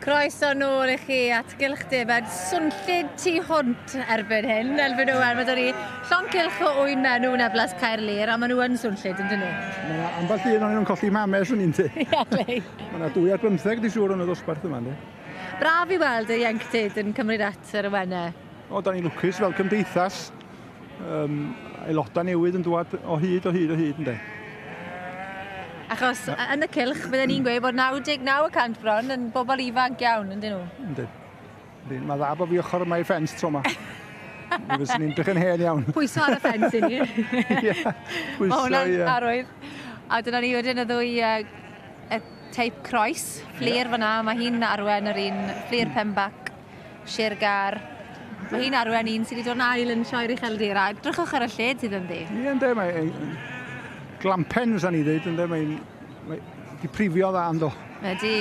Croeso nôl i chi at Gylch Defaid swnllyd tu hwnt erbyn hyn. Elfyn Owen, mae 'da ni llond cylch o ŵyn menw yn Eblas Caerlŷr a maen nhw yn swnllyd, yn dyn nhw? Mae yna ambell un ohonyn nhw'n colli mame, swn i'n dweud. Ie, glei. Mae yna 2 ar 15, di siŵr, yn y dosbarth yma, ynddi? Braf i weld y ieuenctid yn cymryd at yr awenau. O, da ni'n lwcus fel cymdeithas. Aelodau newydd yn dŵad o hyd, o hyd, o hyd, ynddi? Achos yn y cylch, bydden ni'n gweud bod 99% bron yn bobl ifanc iawn, yndyn nhw? Ynddi. Ynddi. Mae dda bod fi ochr yma i ffens tro yma. Mi fyswn ni'n edrych yn hen iawn. Pwyso ar y ffens i ni. Ie, Mae hwnna'n arwydd. A dyna ni wedyn y ddwy y teip croes, Fflur fyna, mae hi'n arwen yr un Fflur Pembac, Sir Gar. Mae hi'n arwen un sydd wedi dod yn ail yn Sioe'r Ucheldir, a edrychwch ar y lled sydd ynddi. Ie, ynddi, mae glampen fysa ni ddweud, ynddi, mae'n di prifio dda, ynddo. Ydy.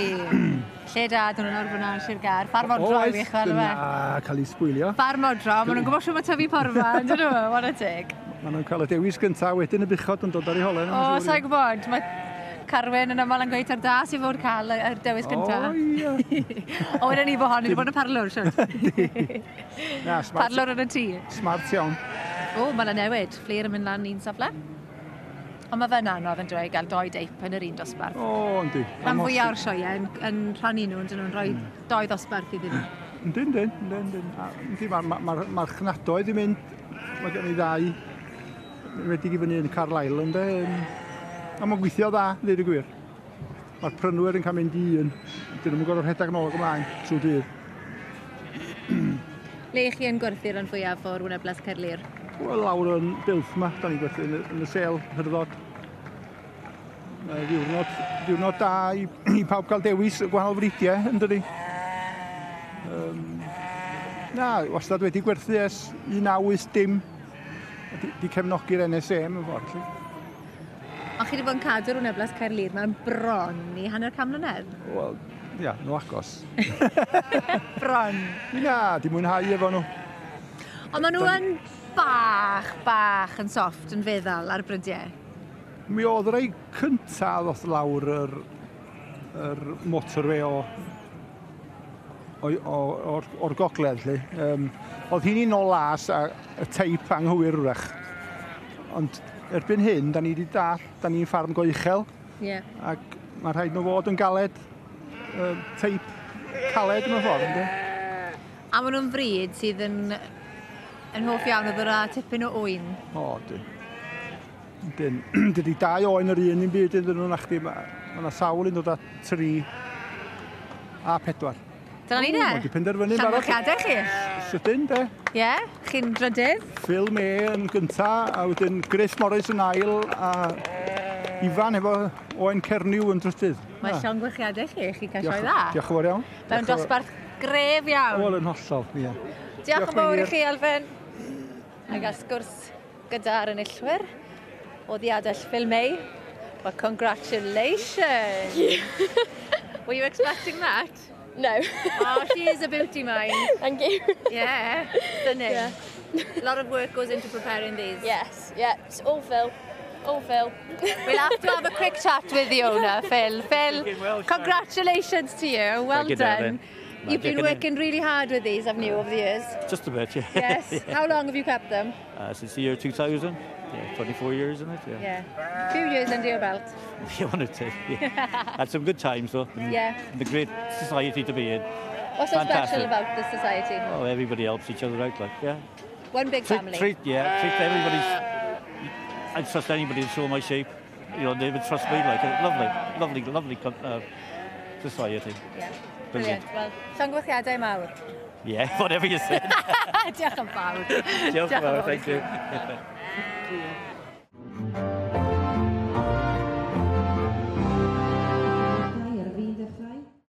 Lle da, dyn nhw'n awr fyna yn Sir Gar. Ffarm odro i fi, chwel fe. Na, cael ei sbwylio. Ffarm odro, maen nhw'n gwybod siwt mae tyfu porfa, dyn nhw, whare teg. Maen nhw'n cael y dewis gyntaf, wedyn y buchod yn dod ar ei holen. O, sa'n gwybod, mae Carwyn yn aml yn gweud ar da sy'n fod cael y dewis gyntaf. O, ie. O, wedyn ni bod hon, ni wedi bod yn y parlwr, siwt. Na, smart. Parlwr yn y tŷ. Smart iawn. O, mae yna newid. Fflur yn mynd lan un safle. Ond mae fe'n anodd yn dweud gael doi deip yn yr un dosbarth. O, yndi. Rhan fwyaf o'r sioeau yn rhannu nhw, yn nhw'n rhoi doi ddosbarth iddyn nhw. Yndi. Yndi, mae'r ma, ma, marchnadoedd i mynd, mae gen i ddau wedi i fyny yn Carlisle, ynddi. A mae'n gweithio dda, ddweud y gwir. Mae'r prynwyr yn cael mynd i un. Dyn nhw'n gorfod rhedeg nôl ac ymlaen trwy dydd. Le chi yn gwerthu'r rhan fwyaf o'r ŵyn Eblas Caerlŷr? Wel, lawr yn Builth yma, da ni'n gwerthu yn y sêl hyrddod. Mae diwrnod da i pawb gael dewis y gwahanol fridiau, yn dydi? Na, wastad wedi gwerthu ers 1980. Di cefnogi'r NSA mewn ffordd, lly. Ond chi wedi bod yn cadw'r ŵyn Eblas Caerlŷr mae'n bron i hanner can mlynedd? Wel, ia, nhw agos. Bron. Na, di mwynhau efo nhw. Ond maen nhw yn bach, bach yn soft, yn feddal ar brydiau. Mi oedd rei cynta ddoth lawr yr motorway o'r gogledd, lly. Oedd hi'n un o las a y teip anghywir wrach. Ond erbyn hyn, da ni wedi dall, da ni'n ffarm go uchel. Ac mae rhaid nhw fod yn galed, teip caled mewn ffordd, ynddi? A maen nhw'n frîd sydd yn hoff iawn o ddod â tipyn o ŵyn. O, dyn. Dyn. Dydy dau oen yr un un byd iddyn nhw nachdi. Mae yna sawl un dod â tri a pedwar. Dyna ni de. Wedi penderfynu barod. Llongyfarchiadau chi. Sydyn, de. Ie, yeah, chi'n drydydd. Phil May yn gynta, a wedyn Griff Morris yn ail, a Ifan efo Oen Cernyw yn drydydd. Mae llongyfarchiadau chi, chi'n cael sioe dda. Diolch yn fawr iawn. Mewn dosbarth gref iawn. Wel, yn hollol, ie. Diolch yn fawr i chi, Elfyn. A gael sgwrs gyda'r enillwyr o ddiadell Phil May. Well, congratulations. Were you expecting that? No. Oh, she is a beauty, mind. Thank you. Yeah, stunning. Yeah. A lot of work goes into preparing these. Yes, yeah, it's all Phil. All Phil. We'll have to have a quick chat with the owner, Phil. Phil, congratulations to you. Well Thank you, done. Devin. You've been Magic, innit? working really hard with these, haven't you, over the years? Just a bit, yeah. Yes. Yeah. How long have you kept them? Since the year 2000. Yeah, 24 years, isn't it? Yeah. Yeah. A few years under your belt. Yeah, one or two. Yeah. Had some good times, though. And the great society to be in. What's so Fantastic. special about this society? Oh, everybody helps each other out, like, yeah. One big family. Yeah, treat everybody's. I'd trust anybody to show my sheep. They would trust me, like, lovely, lovely, lovely society. Yeah. Brilliant. Brilliant. Well, llongyfarchiadau mawr. Yeah, whatever you said. Diolch yn fawr. Diolch yn fawr, thank you.